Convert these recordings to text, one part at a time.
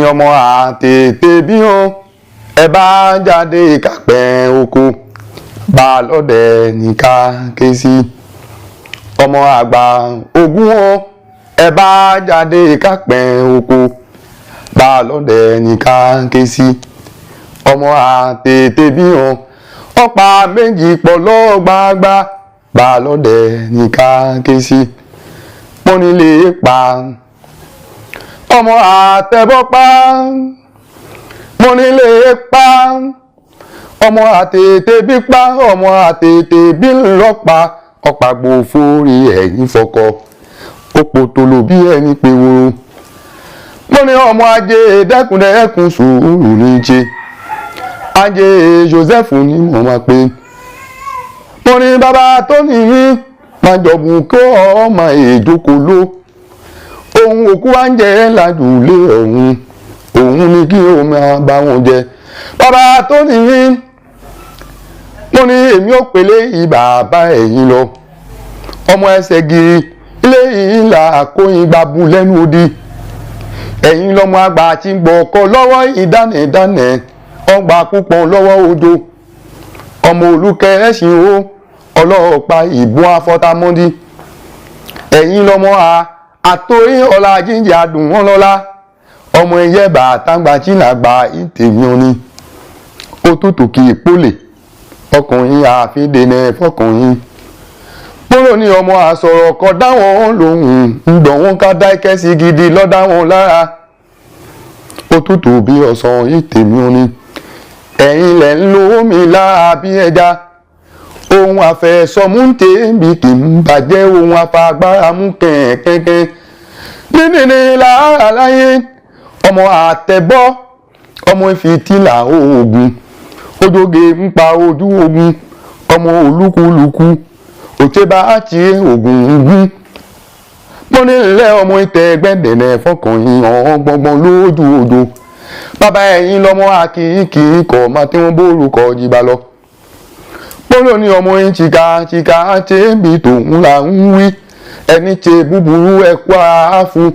Ọmọ àtètè bí hàn ẹ bá jáde kápẹ́ oko bá lọ́dẹ ní ká ké sí. Ọmọ àgbà ogún hàn ẹ bá jáde kápẹ́ oko bá lọ́dẹ ní ká ké sí. Ọmọ àtètè bí hàn ọ̀pá méjì pọ̀ lọ́gbàgbà bá lọ́dẹ ní ká ké sí. Pọ́nilé pa ọmọ àtẹ̀bọ́pá, mọ́nílé pa ọmọ àtètè bí pa ọmọ àtètè bí ńlọ́pa ọ̀pàgbò forí ẹ̀yìn fọkọ òpò tòlò bí ẹni pé woro. Mo ní ọmọ ajé dẹ́kundẹ́kun sùúrù ní jẹ ajé Joseph ní mo máa pé. Mo ní bàbá tó ní mí máa jọ̀bùn kó ọmọ èjókòó ló ohun òkú wa ń jẹ lájùlé ọ̀hún òun ni kí o máa bá wọn jẹ. Bàbá tó ní mí, mo ní èmi ò pèlè ìbàbá ẹ̀yìn lọ ọmọ ẹsẹ̀ gírí ilé ìlà àkóyìn gbàbù lẹ́nu odi. Ẹ̀yìn lọ́mọ àgbà tí ń gbọ́ ọkọ lọ́wọ́ ìdánẹ̀dánẹ̀ ọgbà púpọ̀ lọ́wọ́ odò. Ọmọ olùkẹ́ ẹ̀sìn o ọlọ́ọ̀pá ìbọn afọ́támọ́dí. Ẹ̀yìn lọ́mọ a àtòrí ọ̀la jíjẹ adùn wọn lọ́la ọmọ ẹyẹ bàtàgbà tí làgbà ìtẹ̀mí oní òtútù kì í pólè ọkùnrin àfidènà fọkùnrin. Pólò ní ọmọ àsọ̀rọ̀ kọ dáwọn lòun ń gbọ̀n wọn ká dáìkẹ́ sí gidi lọ́dá wọn lára òtútù bí ọ̀sán ìtẹ̀mí oní. Ẹ̀yin lẹ̀ ń lo omi lára bí ẹja ohun àfẹsọmúntèébì kì í bàjẹ́ ohun afagbára mú kẹ̀kẹ́kẹ́ nídìní lára láyé ọmọ àtẹ̀bọ́ ọmọ ìfìtílà oògùn ojóge ń pa ojú ogun ọmọ olúkúlùkù òtébá àti oògùn gún. Mo ní ilé ọmọ ìtẹ̀ gbẹ̀dẹ̀nẹ̀ fọkànyìn ọ̀hún gbọ̀ngbọ̀n lójú odò. Bàbá ẹ̀yìn lọ́mọ akínkì kọ̀ máa tí wọ́n bórúkọ jìbá lọ. Polo ní ọmọ yín chika chika tẹ́ẹ̀bì tòun là ń wí ẹni tẹ búburú ẹ kó ara fún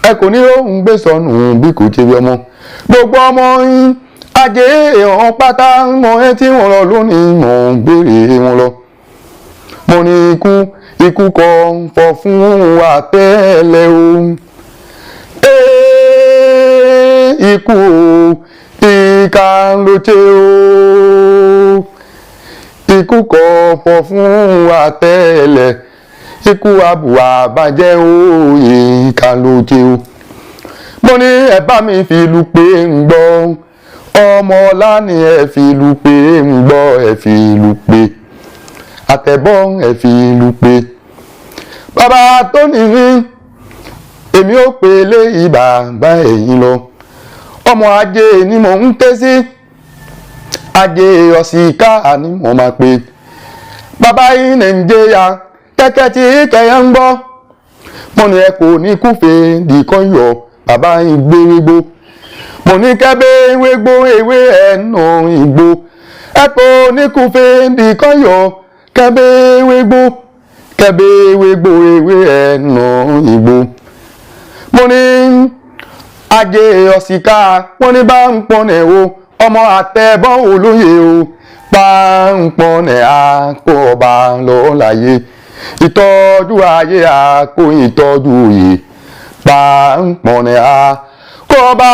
ẹ kò ní òun gbé sọnù bí kò tẹ̀wé ọmọ gbogbo ọmọ yín ajé èèyàn pátá mọ ẹ tí wọn lọ lónìí mọ ń béèrè wọn lọ. Mo ní ikú ikú kọ ń fọ fún wa tẹ́lẹ̀ o. Ee ikú o ìkà ló ṣe o. Ikú kọ fọ fún wa tẹ́lẹ̀ ikú àbùwà bàjẹ́ o ìkà ló ṣe o. Mo ní ẹ bá mi fi ìlú pé ń gbọ́ ọmọ ọlá ni ẹ fi ìlú pé ń gbọ́ ẹ fi ìlú pé àtẹ̀bọ́ ẹ fi ìlú pé bàbá tó ní mí èmi ò pè lé ìbàbá ẹ̀yìn lọ. Ọmọ ajé ni mò ń ké sí ajé ọ̀sìnká ni mo máa pè. Bàbá yìí Nàìjíríà kẹ́kẹ́ tí kẹyẹ ń gbọ́. Mo ní ẹ kò ní kúfèé dìkan yọ bàbá yìí gbérégbó. Mo ní kẹ́bẹ́ ewégbó ewé ẹ̀nà ìgbó ẹ kò ní kúfèé dìkan yọ kẹ́bẹ́ ewégbó kẹ́bẹ́ ewégbó ewé ẹ̀nà ìgbó. Mo ní ajé ọ̀sìnká wọ́n ní bá ń pọnẹ̀ o ọmọ àtẹ̀bọ́n olóye o bá ń pọnẹ̀ àkó ọba lọ́láyé ìtọ́jú ayé àkó ìtọ́jú òye bá ń pọnẹ̀ àkó ọba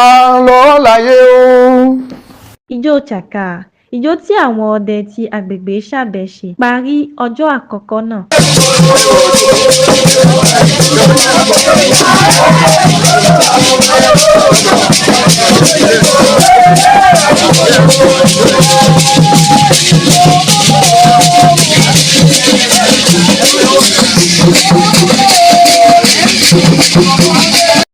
lọ́láyé o. Ijó Chaka, ijó tí àwọn ọdẹ ti agbègbè Sábẹ́ ṣe, parí ọjọ́ àkọ́kọ́ náà.